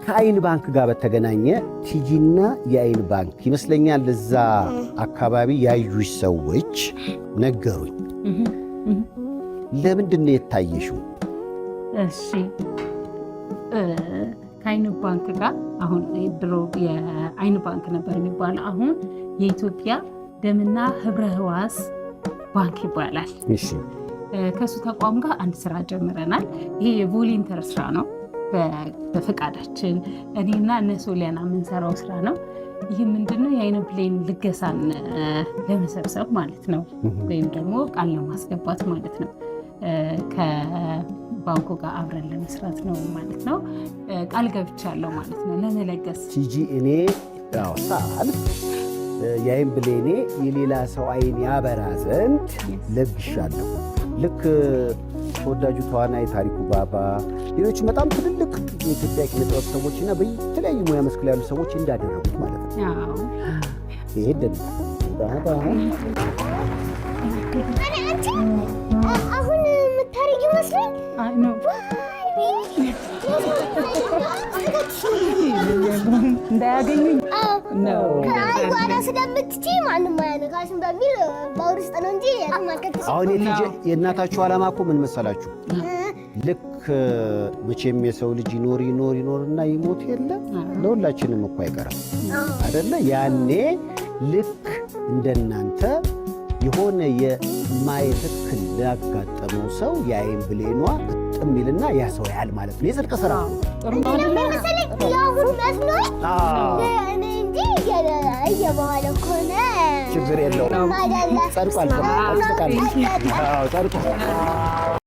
ከአይን ባንክ ጋር በተገናኘ ቲጂና የአይን ባንክ ይመስለኛል እዛ አካባቢ ያዩሽ ሰዎች ነገሩኝ። ለምንድን ነው የታየሽው? እሺ፣ ከአይን ባንክ ጋር አሁን ድሮ የአይን ባንክ ነበር የሚባለው፣ አሁን የኢትዮጵያ ደምና ህብረ ህዋስ ባንክ ይባላል። ከእሱ ተቋም ጋር አንድ ስራ ጀምረናል። ይሄ የ volunteer ስራ ነው። በፈቃዳችን እኔና እነ ሶሊያና የምንሰራው ስራ ነው። ይህ ምንድነው? የአይን ብሌን ልገሳን ለመሰብሰብ ማለት ነው፣ ወይም ደግሞ ቃል ለማስገባት ማለት ነው። ከባንኩ ጋር አብረን ለመስራት ነው ማለት ነው። ቃል ገብቻለሁ ማለት ነው ለመለገስ። ቲጂ፣ እኔ ሳልፍ የአይን ብሌኔ የሌላ ሰው አይን ያበራ ዘንድ ለግሻለሁ። ልክ ተወዳጁ ተዋናይ ታሪኩ ባባ፣ ሌሎች በጣም ትልልቅ የኢትዮጵያ ኪነ ጥበብ ሰዎች እና በተለያዩ ሙያ መስክ ላይ ያሉ ሰዎች እንዳደረጉት ማለት ነው። ይሄ ደንቃል። አንቺ አሁን የምታደርጊው መስሎኝ። እንዳያገኙኝ ነው። ከአይ ጓዳ ስለምትችይ ማንም አያነካሽም በሚል ባውር ውስጥ ነው እንጂ። አሁን የእናታችሁ ዓላማ እኮ ምን መሰላችሁ? ልክ መቼም የሰው ልጅ ይኖር ይኖር ይኖርና ይሞት የለ፣ ለሁላችንም እኮ አይቀርም አይደለ? ያኔ ልክ እንደናንተ የሆነ የማየት እክል ላጋጠመው ሰው የአይን ብሌኗ ግጥም ይልና ያ ሰው ያህል ማለት ነው። የጽድቅ ስራ። ጥሩ ነው አይደለ? መሰለኝ የአሁን መስሎኝ እኔ እንጂ እየበኋላ ከሆነ ችግር የለውም። ጸድቋል፣ ጸድቋል፣ ጸድቋል።